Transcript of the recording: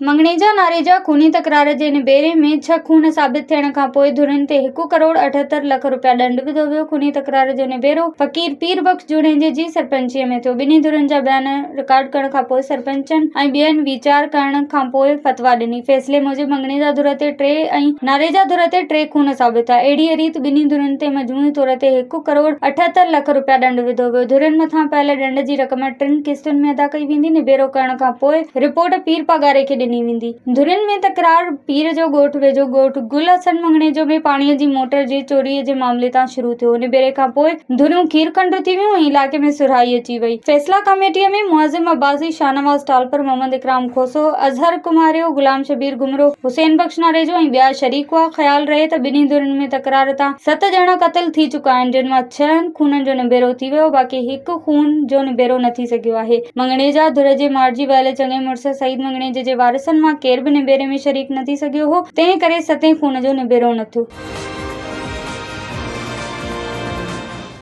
مڱڻيجا ناريجا خوني تڪرار جي نبيري ۾ ڇهه خون ثابت ٿيڻ کانپوء ڌرين تي هڪ ڪروڙ 78 لک رپيا ڏنڊ وڌو ويو. خوني تڪرار جو نبيرو فقير پير بخش جوڻيجي جي سرپئنچيء ۾ ٿيو. ٻنهي ڌرين جا بيان رڪارڊ ڪرڻ کانپوء سرپئنچن ۽ ٻين ويچار ڪرڻ کانپوء فتويٰ ڏني. فيصلي موجب مڱڻيجا ڌر تي ٽي ۽ ناريجا ڌر تي ٽي خون ثابت ٿيا. اهڙيء ريت ٻنهي ڌرين تي مجموعي طور تي هڪ ڪروڙ 78 لک رپيا ڏنڊ وڌو ويو. ڌرين مٿان پيل ڏنڊ جي رقم ٽن قسطن ۾ ادا ڪئي ويندي. نبيرو ڪرڻ کانپوء رپورٽ پير پاڳاري کي ڏني ويندي. ڌرين ۾ تڪرار پير جو ڳوٺ ويجهو ڳوٺ گل حسن مڱڻيجو ۾ پاڻي جي موٽر جي چوري جي معاملي تان شروع ٿيو. نبيري کانپوء ڌريون کير کنڊ ٿي ويون ۽ علائقي ۾ سرهائي اچي وئي. فيصلا ڪميٽي ۾ معظم عباسي، شاهنواز ٽالپر، محمد اڪرام کوسو، اظهر ڪماريو، غلام شبير گهمرو، حسين بخش ناريجو ۽ ٻيا شريڪ هئا. خيال رهي ته ٻنهي ڌرين ۾ تڪرار تان ست ڄڻا قتل ٿي چڪا آهن جن مان ڇهن خونن جو نبيرو ٿي ويو باقي هڪ خون جو نبيرو نه ٿي سگهيو آهي. مڱڻيجا ڌر جي مارجي ويل چڱي مڙس سعيد مڱڻيجي جي وارثن مان ڪير به نبيري ۾ شريڪ نه ٿي سگهيو هو، تنهن ڪري ستين خون جو نبيرو نه ٿيو.